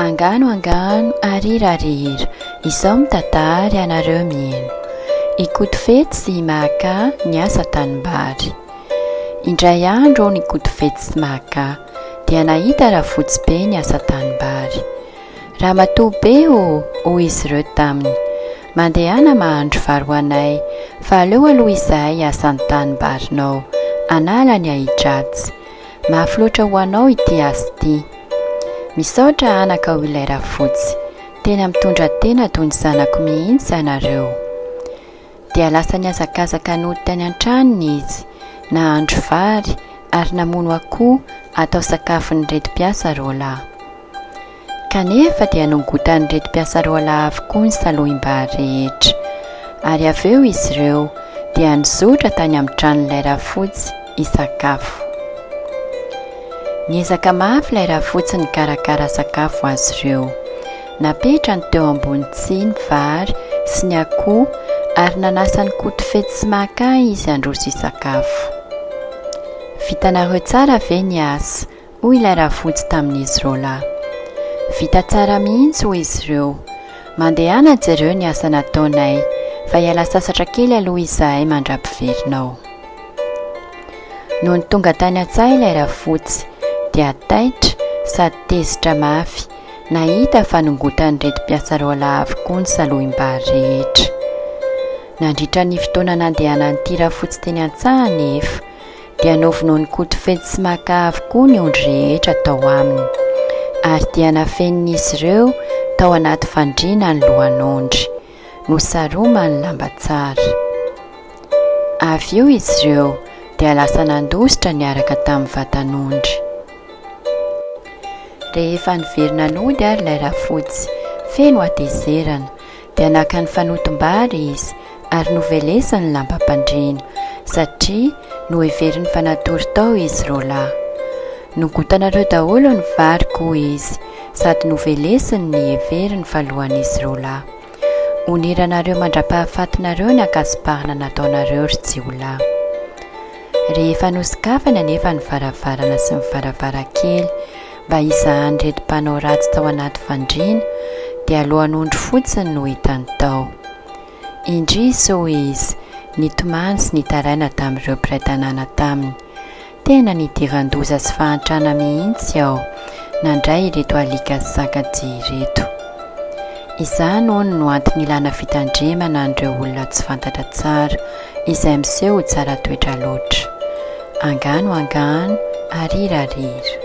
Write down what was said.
Angano angano arira arira, izao mitantara ianareo mino. Ikotofetsy sy Imahakà niasa tanimbary. Indray andro hono Ikotofetsy sy Imahakà dia nahita rafotsy be niasa tanimbary. Ramatoa be ô, hoy izy ireo taminy, mandehana mahandro vary ho anay fa aleo aloha izahay hiasa ny tanimbarinao, hanala ny ahidratsy. Mafy loatra ho anao ity asa ity. Misaotra anaka hoy ilay rafotsy, tena mitondra tena toy ny zanako mihitsy ianareo. Dia lasa nihazakazaka nody tany an-tranony izy, nahandro vary ary namono akoho atao sakafon'ireto mpiasa roalahy. Kanefa dia nongotan'ireto mpiasa roalahy avokoa ny salohim-bary rehetra, ary avy eo izy ireo dia nizotra tany amin'ny tranon'ilay rafotsy hisakafo. Niezaka mafy ilay rafotsy nikarakara sakafo azy ireo. Napetrany teo ambony tsihy ny vary sy ny akoho ary nanasa an'i Kotofetsy sy Maka izy handroso hisakafo. Vitanareo tsara ve ny asa? hoy ilay rafotsy tamin'izy roalahy. Vita tsara mihitsy hoy izy ireo. Mandehana jereo ny asa nataonay fa hiala sasatra kely aloha izahay mandra-piverinao. Nony tonga tany an-tsaha ilay rafotsy dia taitra sady tezitra mafy nahita fa nongotan'ireto mpiasa roalahy avokoa ny salohim-bary rehetra. Nandritra ny fotoana nandehanan'ity rafotsy teny an-tsaha anefa dia novonoin'i Kotofetsy sy Maka avokoa ny ondry rehetra tao aminy, ary dia nafenin'izy ireo tao anaty fandriana ny lohan'ondry, nosaromany lamba tsara. Avy eo izy ireo dia lasa nandositra niaraka tamin'ny vatan'ondry. Rehefa niverina nody ary ilay rafotsy, feno hatezerana, dia naka ny fanotom-bary izy ary novelesiny ny lambam-pandriana, satria noheveriny fa natory tao izy roalahy. Nogotanareo daholo ny variko, hoy izy, sady novelesiny ny heveriny fa lohan'izy roalahy. Honeranareo mandra-pahafatinareo ny ankasiparana nataonareo, ry jiolahy. Rehefa nosokafany anefa ny varavarana sy ny varavarankely mba hizahan'ireto mpanao ratsy tao anaty fandriana, dia lohan'ondry fotsiny no hitany tao. Indrisy, hoy izy, nitomany sy nitaraina tamin'ireo mpiray tanàna taminy. Tena nidiran-doza sy fahantrana mihitsy aho nandray ireto alika sy sakadia ireto. Izany, hono, no antony ilana fitandremana an'ireo olona tsy fantatra tsara, izay miseho ho tsara toetra loatra. Angano angano, arira arira.